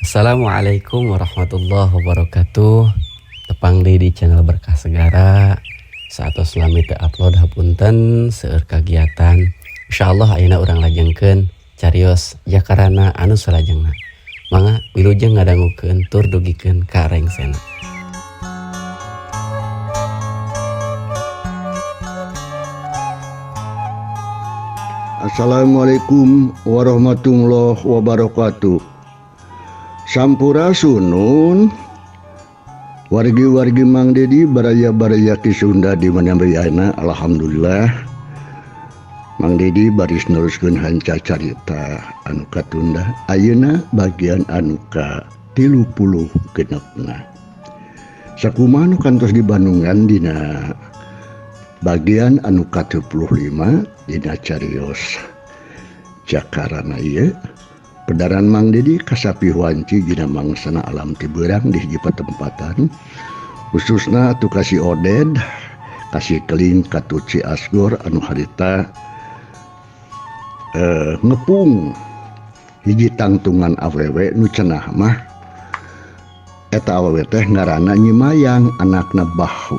Assalamualaikum warahmatullahi wabarakatuh. Tepang deui di channel Berkah Segara. Saatos lami teu upload, hapunten, seueur kagiatan. Insyaallah ayeuna urang lajengkeun carios Jakarana anu salajengna. Mangga wilujeng ngadangukeun tur dugikeun ka rengsena. Assalamualaikum warahmatullahi wabarakatuh. Sampurasun wargi-wargi Mang Dedi, baraya-baraya Ki Sunda di mana ayana. Alhamdulillah, Mang Dedi baris neruskeun hanca carita anu katunda, ayeuna bagian anu ka 36-na. Sakumaha nu kantos di Bandungan dina bagian anu ka-35 dina carios Jakarana ieu, pedaran Mang Dedi kasapi wanci dina mangsana alam tiberang di hiji patempatan, khususna atuh ka si Oded, kasih keling katut si Asgor anu harita ngepung hiji tangtungan awewe nu cenah mah eta awewe teh ngaranna Nyi Mayang, anakna Bah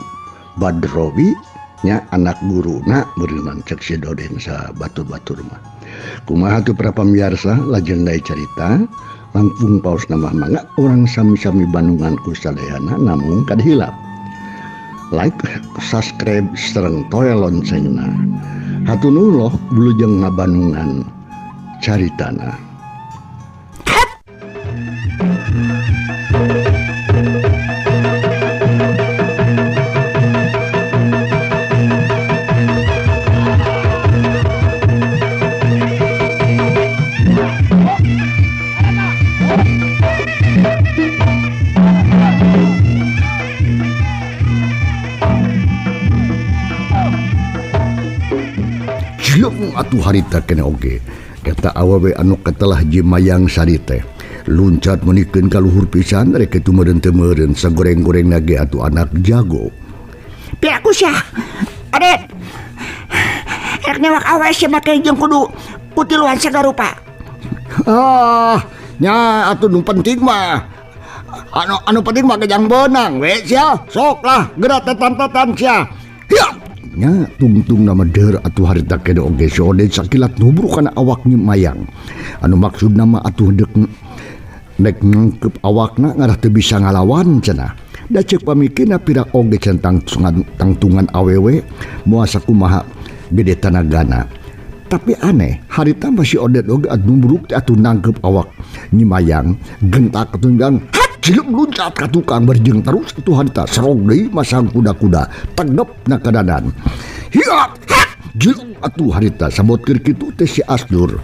Badrowi nya, anak guruna meureunnan cek si Doden sa batur-batur mah. Kumaha tuh para pamiarsa, lajeng deui carita langkung paos mah, mangga urang sami-sami bandungan ku sadayana, namung kada hilap like, subscribe sareng toel loncengna. Hatur nuhun loh, wilujeng ngabandungan caritana. Cilung atuh harita kene oge eta awewe anu katelah Jimayang sari teh luncat menikeun ka luhur pisan, rek kitu meureun teu meureun sagoreng-goreng nage atuh anak jago. Piraku sia Adet, rek newak awe sia make jeung kudu kutiluan sagarupa. Ah nya atuh nu penting mah anu penting mah gejang beunang we sia, sok lah geura tetan-tetan sia. Hiya nya tungtung nama der atuh harita kene oge si Oded sakilat nubruk kana awak Nyi Mayang anu maksud nama atuh dek nek nangkep awakna ngarah teu bisa ngalawan cenah. Da ceuk pamikirna pirak oge centang tangtungan awewe moal sakumaha gede tanagana. Tapi aneh harita mah si Oded oge atuh nubruk teh atuh nangkep awak Nyi Mayang, gentak tunggang cilem luncat ka tukang berjeng terus atuh harita serong deui masang kuda-kuda tegep na kadanan. Hiap jilem atuh harita sabot keur kitu teh si Asdur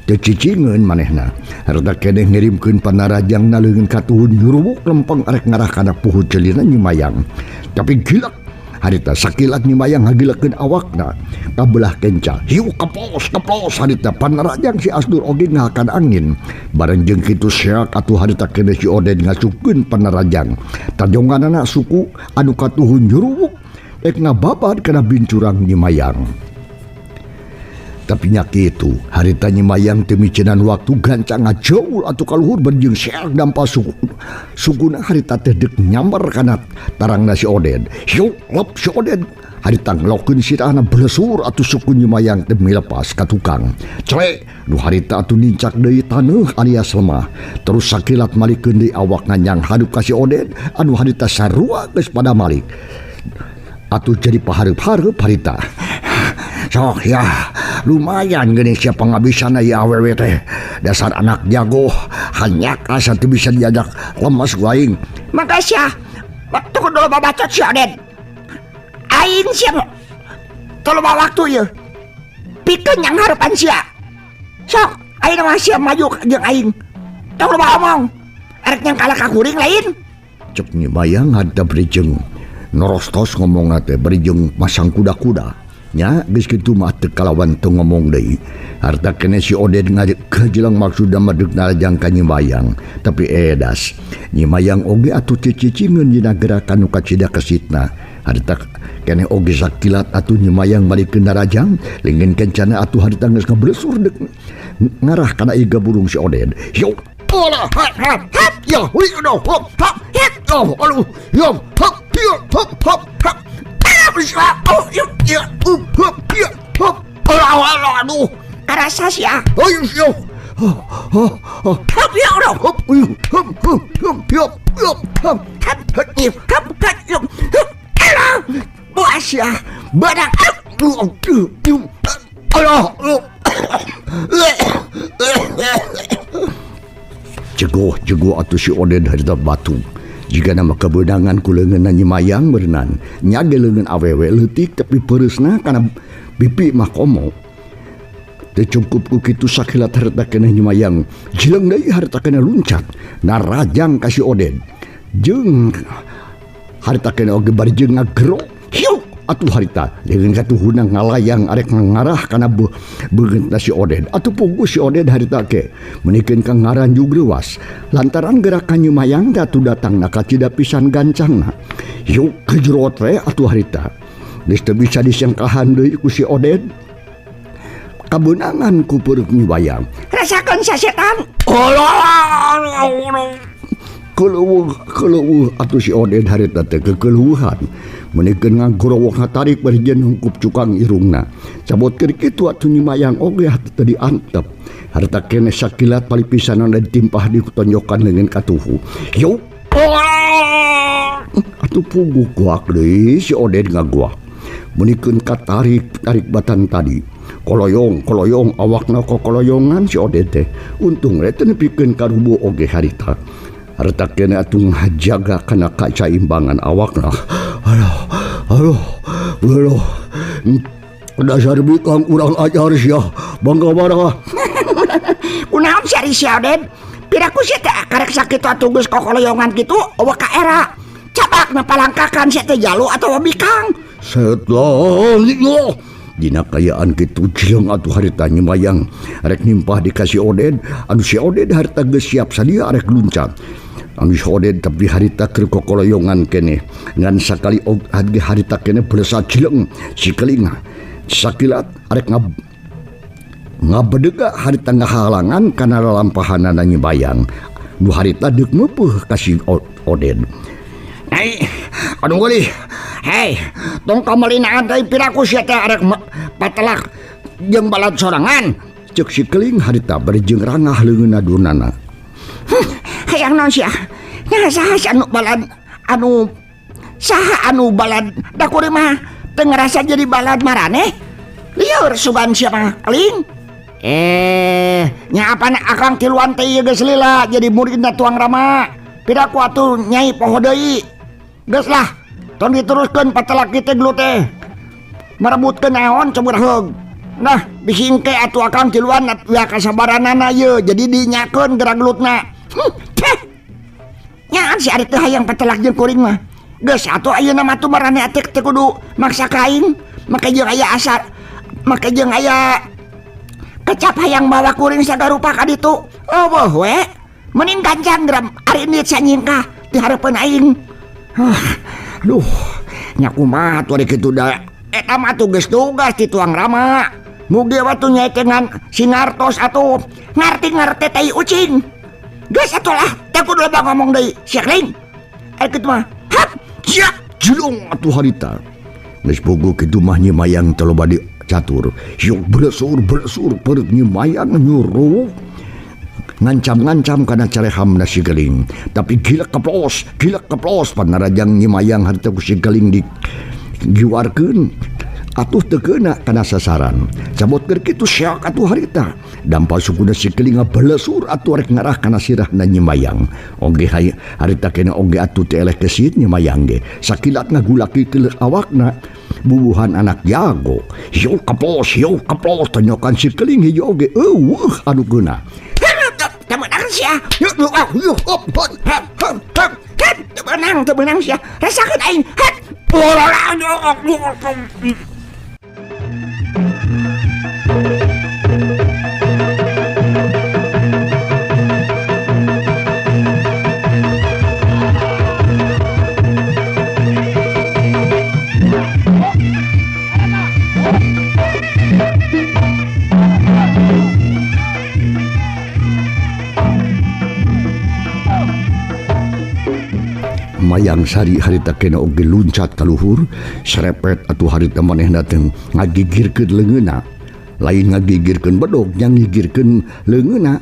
teu cicingeun manehna, harita keneh ngirimkeun panarajangna leungeun katuhun nyurubuk lempeng arek ngarah kana puhut celina Nyi Mayang. Tapi gilak harita sakilat Nyi Mayang ngagilekeun awakna kabelah kenca, hiu keplos keplos harita panarajang si Asdur oge ngahakan angin bareng jeung kitu seak atuh harita keneh si Oded ngasupkeun panarajang tajonganana suku anu katuhun nyurubuk ek ngababad kana bincurang Nyi Mayang. Tapi nya kitu harita Nyi Mayang teu micenan waktu gancang ngajaul atuh kaluhur berjeng seak dampa suku sukuna harita teh deuk nyamber kana tarangna si Oded. Hiu lep si Oded harita ngelokeun sirahna blesur atuh suku Nyi Mayang teh milepas ka tukang. Cele nu harita atuh nincak deui taneuh alias lemah, terus sakilat malikeun deui awakna nyang hadup ka si Oded anu harita sarua geus pada malik atuh jadi pahareup-hareup harita. Sok ya lumayan geuning sia pangabisana ieu awewe teh, dasar anak jago hanyak asa teu bisa diajak lemes ku aing. Mangga sia waktu kudu loba bacot sia Oded, aing sia teu loba waktu ieu pikeun yang harepan sia. Sok aing mah sia maju jeung aing, tong loba omong arek nyang kalah ka kuring lain. Cek Nyi Mayang harita beri jeung norostos ngomongna teh beri jeung masang kuda-kuda nya geus kitu mah teu kalawan teu ngomong deui. Harta kene si Oded ngajelang maksudna mah deuk narajang ka Nyi Mayang, tapi edas Nyi Mayang oge atuh teu cicingeun dina gerakan nu kacida kesitna. Harita kene oge sakilat atuh Nyi Mayang malikeun narajang leungeun kencana atuh harita geus ngablesur deuk ngarah kana iga burung si Oded. Hiu Olah hap hap hap ya hui aduh hop hap hap oh aduh ya hop ya hop hop hap oh ya ya hop ya hop aduh aduh karasa sia ayo sia hop ya aduh hop hop hop hop hop hop hop hop hop hop alah buas sia barang alah Jegoh-jegoh atuh si Oded harita batu. Jika nama kebenangan ku leungeun Nyi Mayang beureunan, nya ge leungeun awewe leutik tapi peureusna kana pipi mah komo. Teu cukup ku kitu sakilat harita keneh Nyi Mayang, jileung deui harita keneh luncat, narajang ka si Oded. Jeung harita keneh oge bari jeung ngagero. Hiuk atuh harita leungeun katuhuna ngalayang arek ngarah kana beungeutna si Oded. Atuh puguh si Oded harita ke menikeun ka ngaranjug reuwas lantaran gerakan Nyi Mayang teh atuh datangna kacida pisan gancangna. Yuk kejerot we atuh harita geus teu bisa disengkahan deui ku si Oded. Kabeunangan ku peureuk Nyi Mayang. Rasakeun sasetan. Alah keleuweuh keleuweuh atuh si Oded harita teh kekeleuweuhan menikeun ngagorowok ngatarik bari jeung hungkup cukang irungna. Cabot keur kitu atuh Nyi Mayang oge teu diantep. Harita keneh sakilat palipisanana ditimpah di tonjokan leungeun katuhu. Yuk atuh puguh guak deui si Oded ngaguak. Menikeun katarik tarik batan tadi. Koloyong koloyong awakna kokoloyongan si Oded teh. Untung we teu nepikeun ka rubuh oge harita. Harita keneh atuh ngajaga kana kasaimbangan awakna. Aduh, aduh, aduh. Dasar bikang urang ajar sia, bangga marah. Kunaon sia ari sia Oded? Piraku sia teh karek sakitu atuh geus kokoloyongan kitu eueuh ka era. Cabakna palangkakan sia teh jalu atawa bikang. Setan ieu. Dina kayaan kitu jeung atuh harita Nyi Mayang arek nimpah di ka si Oded, anu si Oded harita geus siap sadia arek luncat. Anu si Oded tapi harita keur kokoloyongan keneh ngan sakali harita keneh belesa cileung si kelinga sakilat arek ngabedega harita ngahalangan kana lalampahanana Nyi Mayang nu harita deuk meupeut ka si Oded. Hei, aduh geulih. Hei, tong kamalinaan teh piraku sia teh arek patelak jeung balad sorangan. Ceuk si keling harita bari jeung rangah leungeunna dunana. Hayang naon sia? Nya saha si anu balad anu saha anu balad da kuring mah teu ngarasa jadi balad maraneh. Lieur sugan sia mah, keling. Nya apana akang tiluan teh ieu geus lila jadi muridna Tuang Rama. Piraku atuh nyai poho deui. Geus lah, tong diteruskeun patelak kitu gelut teh. Merebutkeun naon cemur heug. Nah, bisi engke atuh akang tiluan ya kasabaranana ieu jadi dinyakeun gerak gelutna. Teh. Nyaan si ari teh hayang patelak jeung kuring mah. Geus atuh ayeuna mah atuh maraneh teh teu kudu maksa ka aing, make jeung aya asar, make jeung aya kecap hayang bawa kuring sagarupa ka ditu. Eueuh we. Mending gancang geram ari indit sanyingkah di hareupeun aing. Aduh, nya kumaha atuh ari kitu da eta mah atuh geus tugas ti Tuang Rama. Mugi we atuh nya teh ngan singartos atuh ngarti-ngarti tai ucing. Geus atuh lah, teh kudu loba ngomong deui, sia keling. Ari kitu mah, hap, sia jelung atuh harita. Geus bogo kitu mah Nyi Mayang teh loba dicatur. Yuk belesur-belesur perut Nyi Mayang nyuruh. Ngancam-ngancam kana carehamna si Keling. Tapi gila keplos panarajang Nyi Mayang harita ku si Keling digiwarkeun. Atuh teu keuna kana sasaran. Cabot keur kitu seok atuh harita. Dampal sukuna si Keling ngabelesur atuh arek ngarah kana sirahna Nyi Mayang. Oge harita kena oge atuh teu eleh kesit Nyi Mayang ge. Sakilat ngagulaki keuleuh awakna bubuhan anak jago. Yuk keplos tonyokan si Keling hiji oge eueuh anu keuna. Teu meunang sia. Teu meunang sia. Rasakeun aing. Mayang Sari harita kena oge luncat ka luhur serepet atuh harita manehna teh ngagigirkeun leungeunna lain ngagigirkeun bedog nya ngigirkeun leungeunna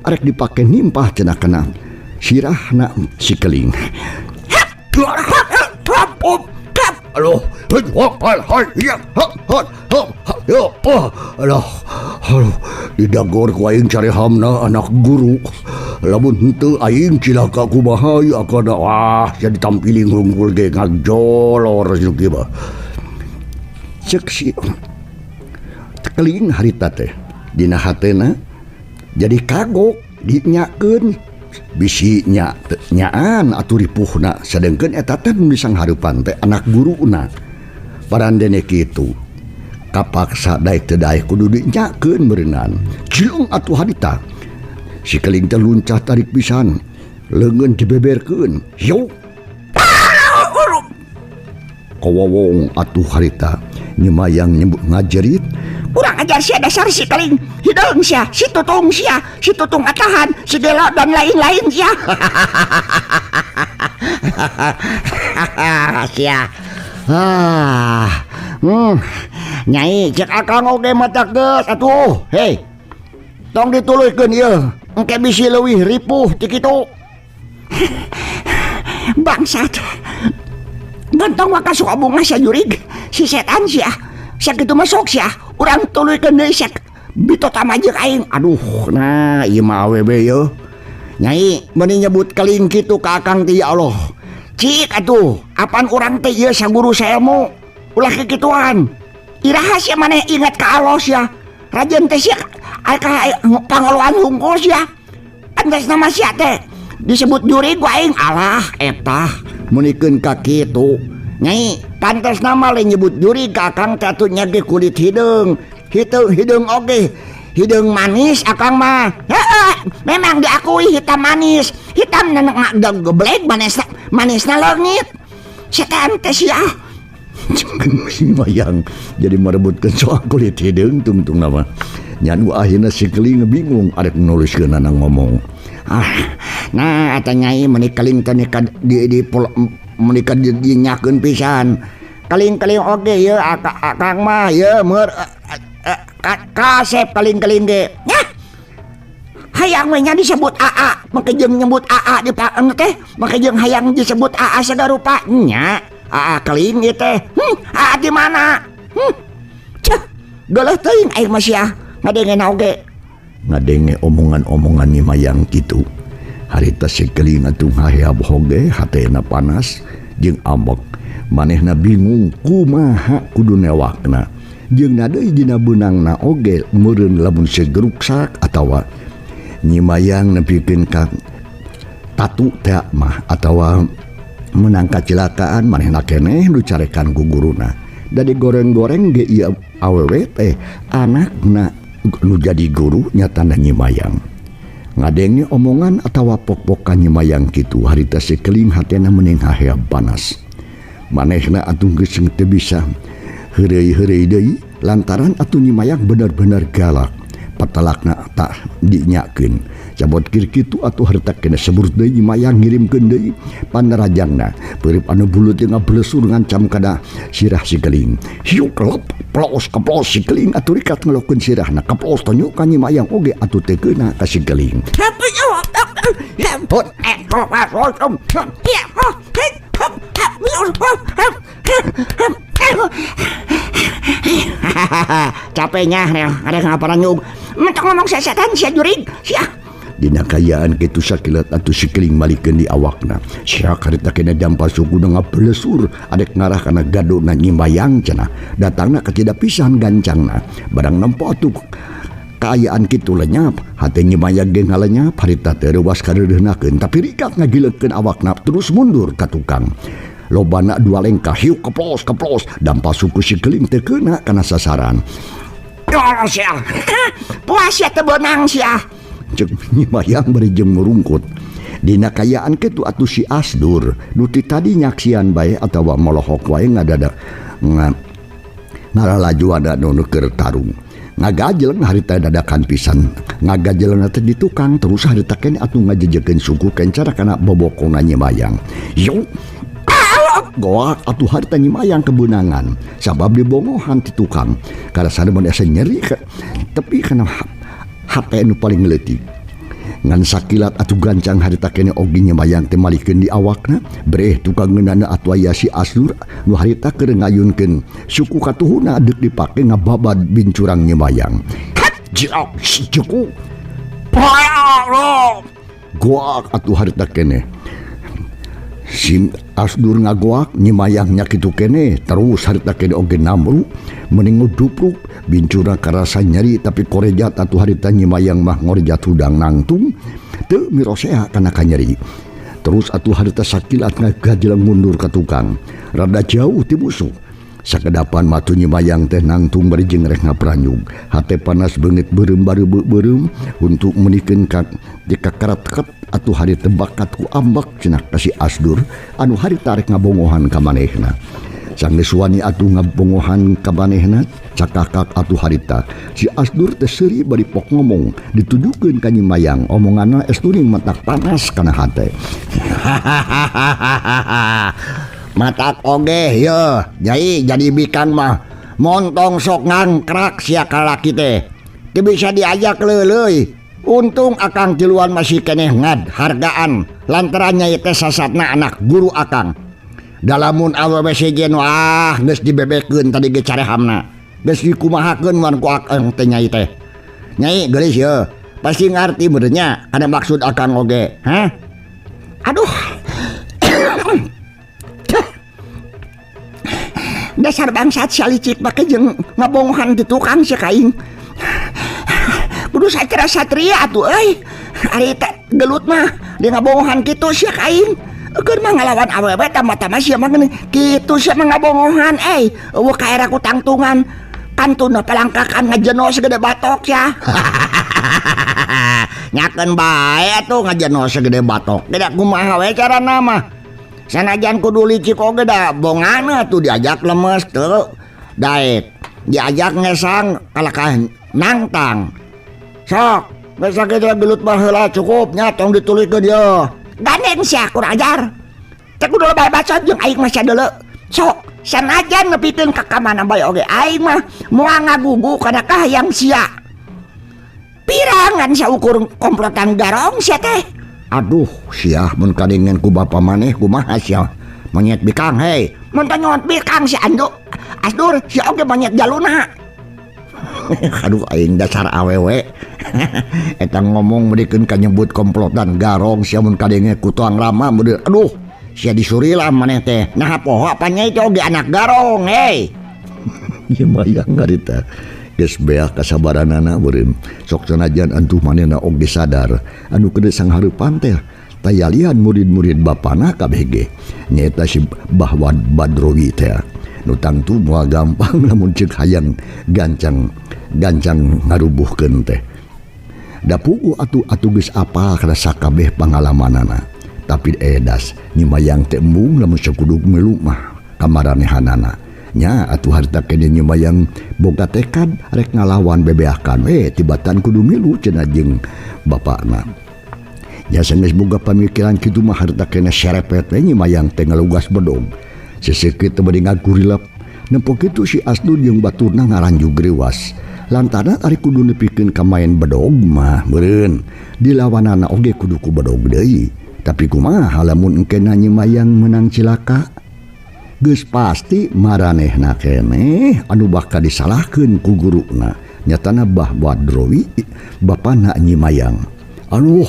arek dipake nimpah cenah kana sirahna si Keling. Aduh, aduh, aduh, didagor ku aing carehamna anak guru. Lamun henteu aing cilaka kumaha ieu akana wah jadi tampiling hungkul ge ngajolor nu kieu mah. Ceuk si Keling harita teh dina hatena jadi kagok dinyakeun bisi nya nyaan atuh ripuhna sedengkeun eta teh nu disanghareupan teh anak guruna. Parandene kitu kapaksa daek teu daek kudu dinyakeun meureunnan. Ciung atuh harita si Keling teh luncat tarik pisan leungeun dibeberkeun yuk kawawong atuh harita nyemayang nyebut ngajerit kurang ajar sia dasar si Keling hideung sia si tutung sia si tutung atahan si gelo dan lain-lain sia. Sia ah nyai cek akang oge mata geus atuh hei tong dituluykeun ieu engke bisi leuwih ripuh ti kitu. Bangsat gantong waka suka bunga sia jurig si setan sia sakitu mah sok sia urang tuluykeun deui sia bitotama jeung aing. Aduh nah ieu mah awewe yeuh nyai meuni nyebut Keling kitu ka akang teh ya Allah cik atuh apan urang teh ieu saguru saelmu ulah kikituan iraha sia maneh ingat ka Allah sia rajen teh sia pangoluan hungkul sia antas nama sia teh disebut jurig ku aing alah eta meunikeun ka kitu nyai pantes nama lain nyebut jurig ka akang teh atuh nya ge kulit hideung hitung hideung oge hideung manis akang mah. Heeh memang diakui hitam manis hitam nenek geblek manisna manisna leungit setan teh sia. Si Mayang jadi merebutkan soal kulit hideung tungtung nama nyanu akhirna si Keling bingung arek nuliskeunana ngomong ah nah eta nyai meuni Keling teh di meuni dinyakeun pisan Keling-keling oge ieu akang mah ieu meur kasep Keling-keling ge nyah hayang we nya disebut AA make jeung nyebut AA di teh make jeung hayang disebut AA sagarupa nya AA Keling ieu teh AA di mana ceh geuleuh teuing aing mah sia ngadenge oge ngadenge omongan-omongan Nyi Mayang kitu harita si Keling atuh ngaheab hoge hatena panas jeung ambek manehna bingung kumaha kudu newakna jeung deui dina beunangna oge meureun lamun segeruksak atawa Nyi Mayang nepikeun ka tatu teh mah atawa menang kacilakaan manehna keneh nu carekan ku guruna da digoreng-goreng ge ieu awewe teh anakna nu jadi guru nyatana Nyi Mayang ngadenge omongan atawa pok-pokan Nyi Mayang kitu harita si Keling hatena meuning haheab panas manehna atuh geus teu bisa heureuy-heureuy deui lantaran atuh Nyi Mayang bener-bener galak patalakna tak dinyakeun cabot kir kitu atuh harita kena sebur deui Nyi Mayang ngirimkeun deui panarajangna peureup anu bulut jeung ngablesur ngancam kana sirah si Keling hiuk lep plos keplos si Keling atuh rikat ngelokeun sirahna keplos tonyo ka Nyi Mayang oge atuh teu keuna ka si Keling. Capeknya ada ngaparan nyug mentok ngomong setan sia jurig sia. Dina kayaan kitu sakilat atuh si Keling malikeun di awakna sia karita kena dampal sukuna ngablesur adek ngarah kana gadona Nyi Mayang cenah datangna kacida pisan gancangna barang nempo atuh kaayaan kitu lenyap hate Nyi Mayang ge ngalenyap harita teh reuwas kareudeuhnakeun tapi rikat ngagilekeun awakna terus mundur ka tukang lobana dua lengkah hiu keplos keplos dampal suku si Keling teu keuna kana sasaran. Sia puas sia teu beunang sia Cek Nyi Mayang bari jeung ngurungkut dina kayaan kitu atuh si Asdur nu ti tadi nyaksian bae atawa molohok wae ngadada ngaralajuana nu keur tarung. Ngagajeleng harita dadakan pisan. Ngagajeleng teh di tukang terus harita keneh atuh ngajejekeun suku kencara kana bobokongna Nyi Mayang. Yo goak atuh harita Nyi Mayang kebenangan sabab dibongohan ti tukang. Karasana mun asa nyeri tepi kana hate nu paling leutik. Ngan sakilat atuh gancang harita keneh oge Nyi Mayang teh malikeun di awakna breh tukang ngeunana atuh aya si Asdur nu harita keur ngayunkeun suku katuhuna deuk dipake ngababad bincurang Nyi Mayang. Hat jeku goak atuh harita keneh si Asdur ngagoak Nyi Mayang nya kitu keneh terus harita keneh oge namru mending ngudupruk bincurang karasa nyeri tapi korejat atuh harita Nyi Mayang mah ngorejat hudang nangtung teu mirosea kana kanyeri. Terus atuh harita sakilat ngagajeleng mundur ka tukang rada jauh ti musuh. Sakedapan matu Nyi Mayang teh nangtung bari jeung rek ngapranyug hate panas beungeut beureum bareubeu beureum untuk menikeun ka dikakarat-ket atuh harita bakat ku ambek cenah ka si Asdur anu harita rek ngabongohan ka manehna. Sanggeus wani atuh ngabongohan ka manehna cakakak atuh harita si Asdur teh seuri bari pok ngomong ditujukeun ka Nyi Mayang omonganna estuning matak panas kana hate. Matak oge ye nyai jadi bikang mah montong sok ngangkrak sia kalaki teh teu bisa diajak leuleuy. Untung akang tiluan masih keneh ngad hargaan lantaran nyai teh sasatna anak guru akang. Dalamun awewe sejen wah geus dibebekeun tadi ge carehamna geus dikumahakeun wan ku akang teh nyai teh. Nyai geulis ye pasti ngarti meureun nya kana maksud akang oge. Hah? Aduh. Dasar bangsat sia licik make jeung ngabongohan di tukang sia ka aing. Kudu satria satria atuh euy. Ari teh gelut mah dia ngabongohan kitu sia ka aing. Keur mah ngalawan awewe tama-tama sia mah geuning kitu sia mah ngabongohan euy. Eueuh ka era ku tangtungan. Kantuna palangkakan ngajeno segede batok sia. Nyakeun bae atuh ngajeno segede batok. Tidak kumaha we carana mah. Sanajan kudu licik oge da bongana atuh diajak lemes teu daek. Diajak ngesang kalakah nangtang. Sok, geus sakitu gelut mah heula cukup nya tong ditulikeun ye. Gandeng sia kurang ajar. Teh kudu loba bacot jeung aing mah sia deuleu. Sok, sanajan nepikeun ka kamana bae oge aing mah moal ngagugu kana kahayang sia. Pirangan saukur komplotan garong sia teh. Aduh, sia mun kadengeng ku bapa maneh kumaha sia? Monyet bikang hei. Mun teh nyot bikang si Andu. Asdur sia oge monyet jaluna. Aduh aing dasar awewe. Eta ngomong meurikeun ka nyebut komplotan garong sia mun kadenge ku tuang rama meureun. Aduh, sia disurilah maneh teh. Nah poho apa nya itu oge anak garong hei. Ieu mayang harita. Geus beak kasabaranana meureun. Sok sanajan antuh manehna oge sadar anu kedes sanghareupan teh tayalian murid-murid bapana kabeh ge. Nyaeta si Bahwan Badrowi teh. Nu tangtu moal gampang lamun ceuk hayang gancang gancang ngarubuhkeun teh. Da puguh atuh atuh geus apal kana sakabeh pangalamanana. Tapi edas Nyi Mayang teh embung lamun sakudu milu mah kamaranehanana. Nya atuh harita keneh Nyi Mayang boga tekad rek ngalawan bebeakan we tibatan kudu milu cenah jeung bapakna. Nya sanes boga pamikiran kitu mah harita keneh serepet we Nyi Mayang teh ngalugas bedog. Sesekeut teh bade ngagurilep nempo kitu si Asdur jeung baturna ngaranjug reuwas. Lantaran ari kudu nepikeun ka maen bedog mah meureun dilawanana oge kudu ku bedog deui. Tapi kumaha lamun engkena Nyi Mayang meunang cilaka? Geus pasti maranehna keneh anu bakal disalahkeun ku guruna nyatana Bah Badrowi bapana Nyi Mayang. Aduh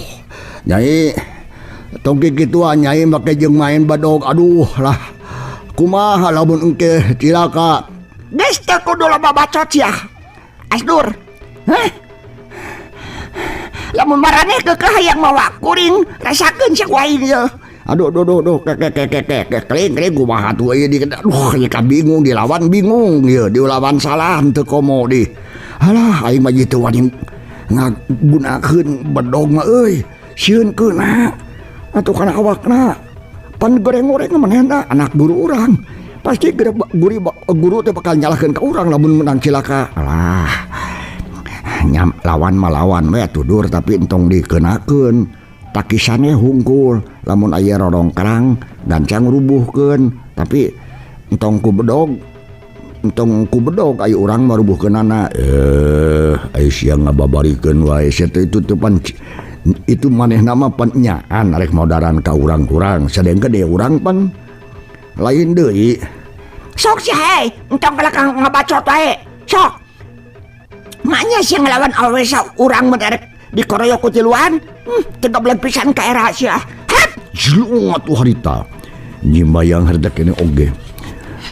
nyai tong kikituan nyai make jeung main badog aduh lah kumaha lamun engke cilaka. Geus teu kudu loba bacot sia Asdur. Hah? Lamun maraneh keukeuh hayang mawa kuring rasakeun sia ku aing ieu. Aduh aduh aduh aduh ke ke ke ke ke kling kling kumaha tuh ieu di aduh ieu ka bingung dilawan bingung ieu dilawan salah henteu komo di. Alah aing mah teu wani ngagunakeun bedog mah euy sieun keuna atuh kana awakna pan goreng-goreng manehna anak guru urang pasti guru teh bakal nyalahkeun ka urang lamun menang cilaka. Alah Nyam lawan malawan we atuh dur tapi entong dikenakeun. Takisane hungkul lamun aya rorongkrang gancang rubuhkeun tapi entong ku bedog aya urang mah rubuhkeunana. Aya sia ngababarikeun wae sia teh itu teh pan itu manehna mah pan nyaan arek modaran ka urang-urang sadengkeun deui urang pan lain deui. Sok sia hei entong kalakang ngabacot wae. Sok. Maknya sia ngelawan awewe sa urang mun arek dikoroyok ku tiluan, teu goblok pisan ka era sia. Hep. Jelung atuh harita. Nyimayang harita keneh oge.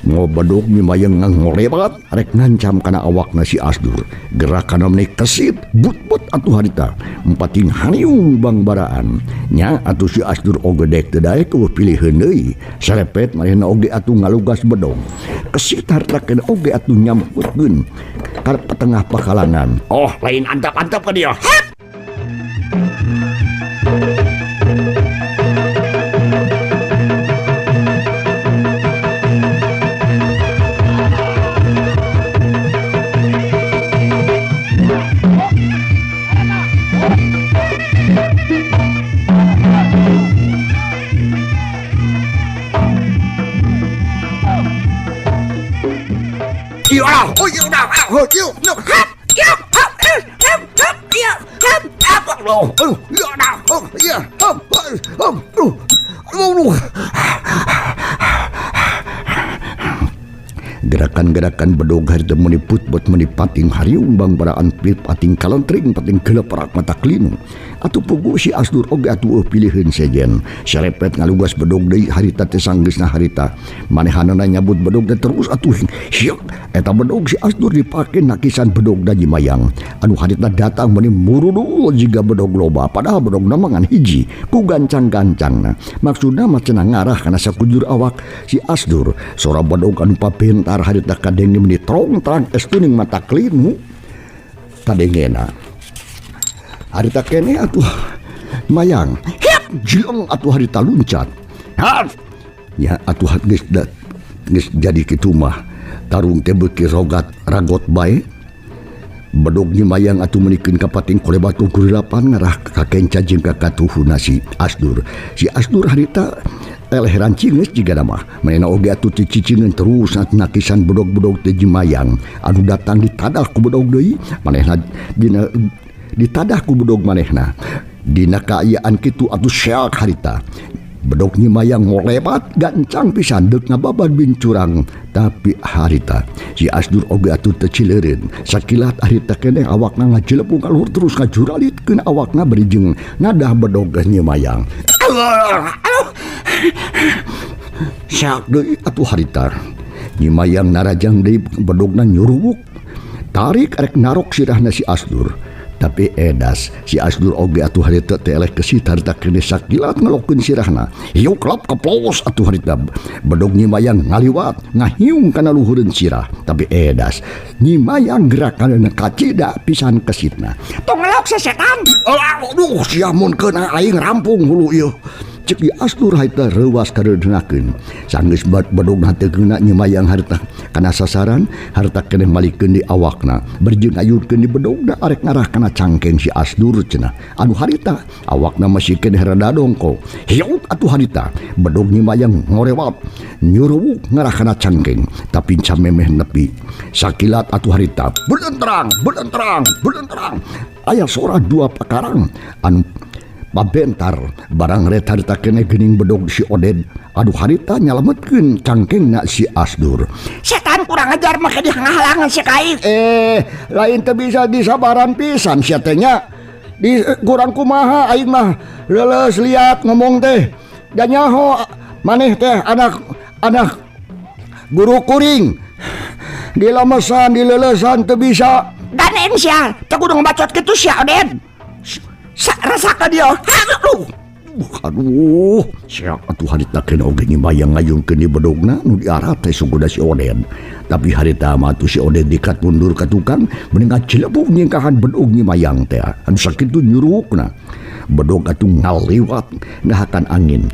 Ngobedog nyimayang ngorebat rek ngancam kana awakna si Asdur. Gerakan meni kesit but-but atuh harita. Empating haniung bangbaraan. Nya atuh si Asdur oge dek teu daek eueuh piliheun deui. Sarepet manehna oge atuh ngalugas bedog. Kesit harita keneh oge atuh nyampeutkeun ka tengah pakalangan. Oh, lain antap-antap ka dieu. Hep. Gerakan-gerakan bedog harita meni putbot meni pating hariung bangbaraan pating kalentring pating keleperak mata klinu. Atuh pugu si Asdur oge atuh piliheun sejen. Sarepet ngalugas bedog deui harita teh sanggeusna harita. Manehanana nyabut bedog teh terus atuh hiuk. Eta bedog si Asdur dipake nakisan bedog da Nyimayang. Anu harita datang meni murudul jiga bedog loba padahal bedogna mah ngan hiji ku gancang-gancangna. Maksudna mah cenah ngarah kana sakujur awak si Asdur. Sora bedog anu papentar harita kadenge meni trong terang es kuning mata klinu kadengena. Harita kene atuh mayang Hiap. Jilong atuh harita luncat. Ha. Ya atuh geus jadi kitu mah tarung teh beuki rogat ragot bae. Bedog Nyimayang atuh menikeun ka pating kolebat kurilapan ngarah ka kenca jeung ka katuhuna si Asdur. Si Asdur harita eleh rancingeus jiga mah. Manehna oge atuh cicicingeun terus nakisan bedog-bedog teh Nyimayang anu datang ditadah ku bedog deui. Manehna dina ditadah ku bedog manehna. Dina kaayaan kitu atuh seak harita. Bedog Nyimayang ngolebat gancang pisan deuk ngababad bincurang tapi harita si Asdur oge atuh teu cileureun. Sakilat harita keneh awakna ngajelepung ka luhur terus ngajuralitkeun awakna bari jeung ngadah bedog Nyimayang. Seak deui atuh harita. Nyimayang narajang deui bedogna nyuruwuk. Tarik arek narok sirahna si Asdur. Tapi edas si Asdur oge atuh harita teh eleh kesit harita keneh sakilat ngelokeun sirahna. Hiuk lap keplos atuh harita. Bedog Nyimayang ngaliwat ngahiung kana luhureun sirah. Tapi edas Nyimayang gerakanna kacida pisan kesitna. Tong ngelok sesetan. Aduh sia mun keuna aing rampung hulu ieu. Cek di Asdur harita reuwas kareunakeun. Sanggeus bedogna teu keuna Nyimayang harita kana sasaran harita keneh malikeun di awakna. Berjeung ayurkeun di bedogna arek ngarah kana cangkeng si Asdur cenah. Anu harita awakna masih keneh rada dongko. Hiuk atuh harita bedog Nyimayang ngorewat nyuruwuk ngarah kana cangkeng tapi camemeh nepi. Sakilat atuh harita belentrang belentrang belentrang aya sora dua pakarang anu pabentar barang ret harita keneh geuning bedog si Oded. Aduh harita nyalametkeun cangkengna si Asdur. Setan kurang ajar make dihalangan si kain. Lain teu bisa disabaran pisan sia teh nya. Di kurang kumaha aing mah leuleus liat ngomong teh. Da nyaho maneh teh anak guru kuring. Dilemesan dileulesan teu bisa. Ganen sia, teu kudu ngabacot kitu sia Oded. Rasakan dia. Aduh, aduh, siap atuh harita kena oge Nyimayang ngayungkeun di bedogna nu diarah teh suguda si Oded. Tapi harita mah atuh si Oded dikat mundur ka tukang mending ngacilepuk nyingkahan bedog Nyimayang teh. Anu sakitu nyurukna. Bedog atuh ngaliwat ngahakan angin.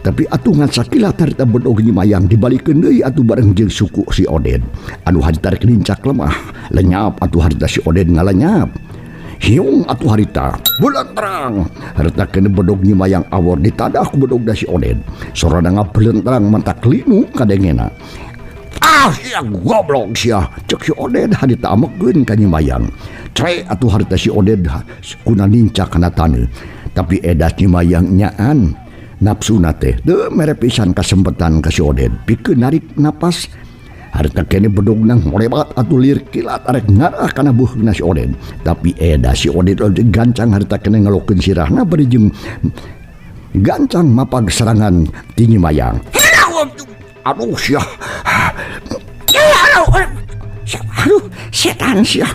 Tapi atuh ngan sakilat harita bedog Nyi Mayang dibalikeun deui atuh bareng jeung suku si Oded. Anu harita rek lincak lemah, lenyap atuh harita si Oded ngalenyap. Hiung atuh harita, belentrang. Harita kene bedog Nyi Mayang awor ditadah ku bedogna si Oded. Sorana ngabelentrang mantak linu kadengena. Ah sia goblok sia, cek si Oded harita amekeun ka Nyi Mayang. Cre atuh harita si Oded kuna nincak kana taneuh. Tapi edas Nyi Mayang nyaan nafsuna teh teu mere pisan kasempetan ka si Oded pikeun narik napas. Harita kene bedogna ngorebat atuh lir kilat arek ngarah kana beuheungna si Oded. Tapi edas si Oded gancang harita kene ngelokeun sirahna bari jeung gancang mapag serangan ti Nyi Mayang. Aduh sia. Aduh setan sia.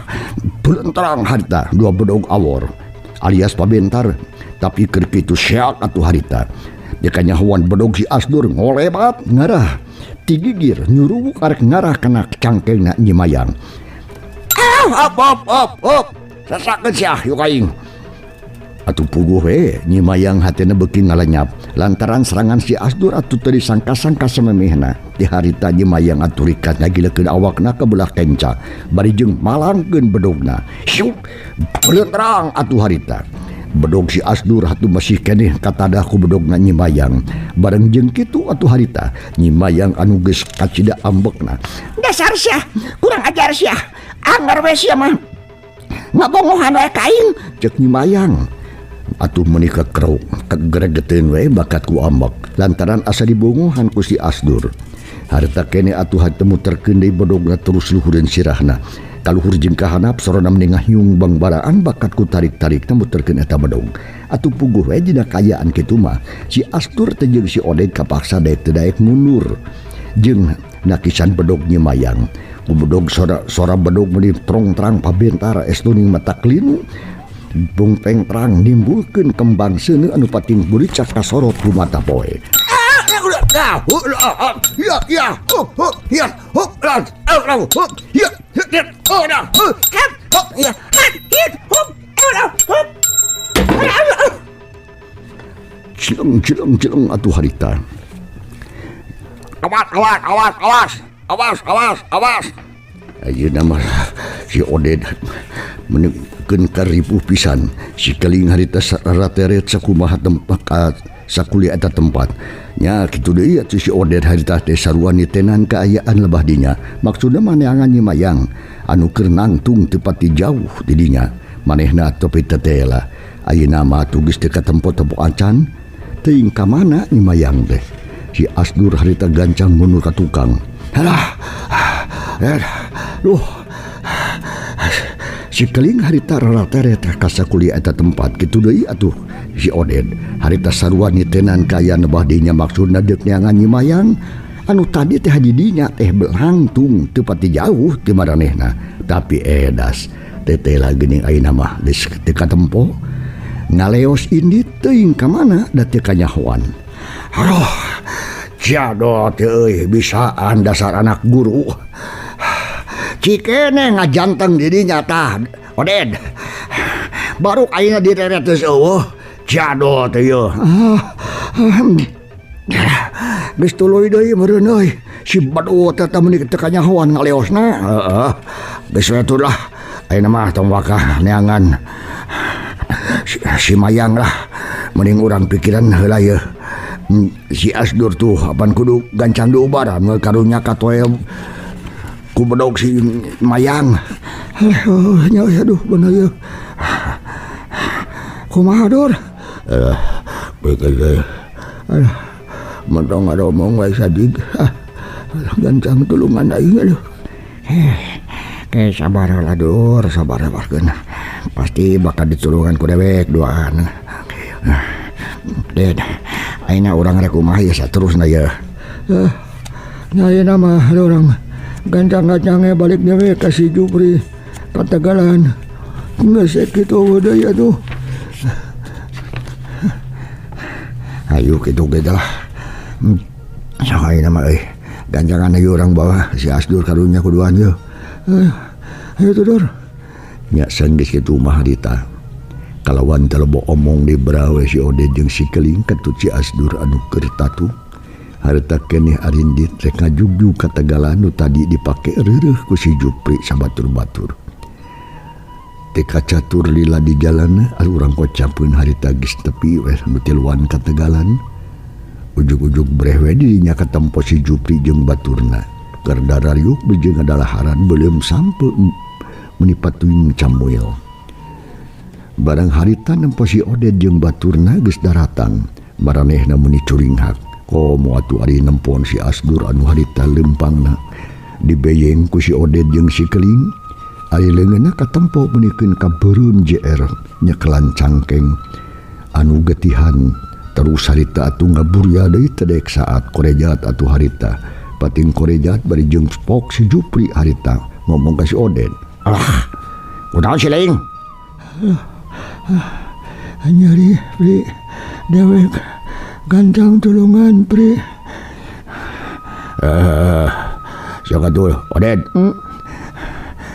Belentrang harita dua bedog awor alias pabentar. Tapi keur kitu seak atuh harita. Dikanyahoan bedog si Asdur ngolebat ngarah tigigir nyuruwuk arek ngarah kana cangkengna Nyi Mayang. Ah, op op op op. Sasakeun sia yuk aing. Atuh puguh we Nyi Mayang hatena beuki ngalenyap lantaran serangan si Asdur atuh teu disangka-sangka samemehna. Di harita Nyi Mayang atuh rikat ngagilekeun awakna ka belah kenca bari jeung malangkeun bedogna. Syuk belentrang atuh harita. Bedog si Asdur atuh masih keneh katadah ku bedogna Nyi Mayang. Bareng jeung kitu atuh harita Nyi Mayang anu geus kacida ambekna. Dasar sia, kurang ajar sia. Anggar we sia mah. Ngabongohan we ka aing, cek Nyi Mayang. Atuh meuni kekeruk, kegeregeteun we bakat ku ambek lantaran asa dibongohan ku si Asdur. Harita keneh atuh hate muterkeun deui bedogna terus luhureun sirahna. Kaluhur jeung kahanap sorona meni ngahiung bangbaraan bakat ku tarik-tarikna muterkeun eta bedog. Atuh puguh we dina kaayaan kitu mah si Asdur teh jeung si Oded kapaksa daek teu daek mundur jeung nakisan bedog Nyi Mayang. Ku bedog sora bedog meuni trong-trang pabentar estuning mata klinu bungteng terang nimbulkeun kembang seuneu anu pating buricak kasorot ku mata poe. Cileng cileng cileng atuh harita. Awas awas awas awas awas awas awas. Ayeuna mah si Oded meunikeun karipuh pisan. Si keling harita sarateret sakumaha tempat sakuliah eta tempat. Nya kitu deui atuh si Oded harita teh sarua nitenan kaayaan lebah dinya. Maksudna mah neangan Nyi Mayang anu keur nangtung teu pati jauh di dinya. Manehna topi tetela. Ayeuna mah atuh geus teu katempo-tempo acan. Teuing ka mana Nyi Mayang teh? Si Asdur harita gancang mundur ka tukang. Halah. Duh. Si keling harita rarateret ka sakuliah eta tempat kitu deui atuh si Oded harita sarua nitenan kaayaan lebah dinya. Maksudna deuk neangan Nyi Mayang anu tadi teh di dinya teh belangtung teu pati jauh ti maranehna. Tapi edas teteh lah geuning ayeuna mah geus teu katempo ngaleos indit teuing ka mana da teu kanyahoan. Aduh jadot euy bisaan dasar anak guru. Cikene ngajanteng dirinya tah Oded. Baru ayeuna direret geus eueuh. Jadot ieu. Geus tuluy deui meureun euy. Si badut eta meuni teu kanyahoan ngaleosna. Heeh. Geus we tuh lah. Ayeuna mah tong wakah neangan si Mayang lah. Mending urang pikiran heula yeuh. Si Asdur tuh apan kudu gancang diubaran karunya katoe ku bedog si Mayang. Aduh, nya aduh bener ieu. Kumaha Dur? Begitu. Aduh, mentong ada omong wae sadig. Gancang tulungan aing aduh. Ke sabar lah Dur, sabar sabarkeun. Pasti bakal ditulungan ku dewek duaan. Ded, ayeuna urang rek kumaha ieu saterusna ieu? Nya ayeuna mah urang gancang-gancangnya balik dewe ka si Jupri ka Tegalan. Geus kitu deui atuh. Ayo kitu ge lah. Sok ayeuna mah euy. Gancangan ieu urang bawa si Asdur karunya kuduan ieu. Ayo tuh Dur. Nya sanggeus kitu mah harita. Kalawan teu loba omong di brawe si Oded jeung si Keling katut si Asdur anu keur tatu. Harita keneh arindit rek ngajugjug ka Tegalan nu tadi dipake reureuh ku si Jupri sabatur-batur. Teu kacatur lila di jalan urang kocapeun harita geus tepi weh nu tiluan ka Tegalan. Ujug-ujug breh we dirinya katempo si Jupri jeung baturna. Keur darariuk beujeung ngadalaharan beuleum sampe meuni patuing camuil. Barang harita nempo si Oded jeung baturna geus daratang, maranehna meuni curinghak. Komo atuh ari nempon si Asdur anu harita lempangna dibeyeng ku si Oded jeung si Keling. Ari leungeunna katempo meunikeun ka beureum JR nyekelan cangkeng anu getihan. Terus harita atuh ngaburya deui teu daek saat korejat atuh harita. Pating korejat bari jeung spok si Jupri harita ngomong ka si Oded. Alah, kunaon si Leing? Nyeri Pri, dewek gantang tulungan Pri. Sok atuh Oded.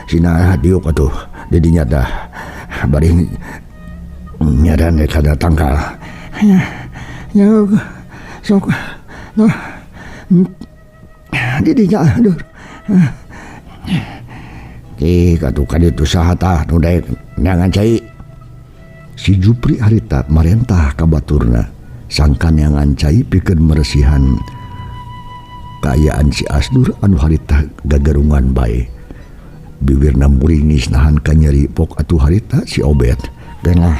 Sina diuk atuh didinya tah bari nyaran rek kana tangkal. Ya sok nah didinya aduh. Cik atuh ka ditu saha tah nu daek neangan cai. Si Jupri harita marentah ka baturna sangkan neangan cai pikeun meresihan kaayaan si Asdur anu harita gagarungan bae. Bibirna muringis nahan ka nyeri pok atuh harita si Obet. Geunah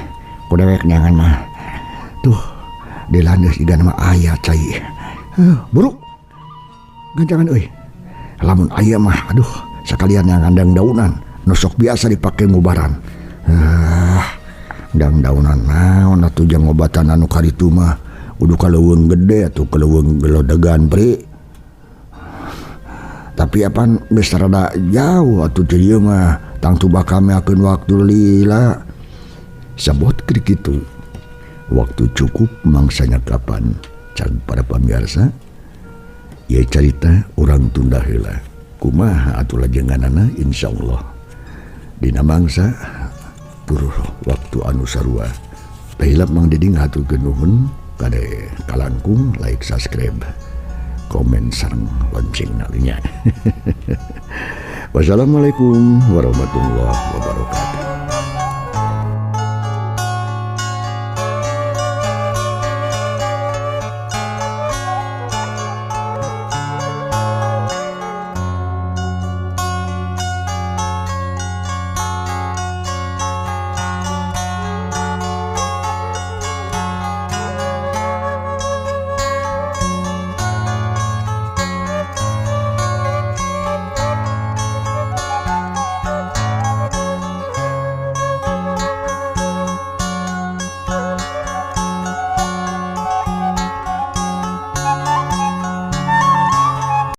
ku dewek neangan mah. Tuh di landeus idan mah aya cai. Buruk. Gancangan euy. Lamun aya mah aduh sakalian yang ngandang daunan nu sok biasa dipake ngubaran. Dang daunan naon atuh jang ngobatan anu karitu mah kudu ka leuweung gede atuh ka leuweung gelodegan Pri. Tapi apan geus rada jauh atuh teh ieu mah tangtu bakal meakeun waktu lila. Sabot keur kitu. Waktu cukup mangsanya kapan can para pamirsa. Ieu carita urang tunda heula. Kumaha atuh lajenganana insyaallah dina mangsa tur waktu anu sarua. Teu hilap Mang Diding haturkeun nuhun kade kalangkung like subscribe komen sareng loncengna nya. Wassalamualaikum warahmatullahi wabarakatuh.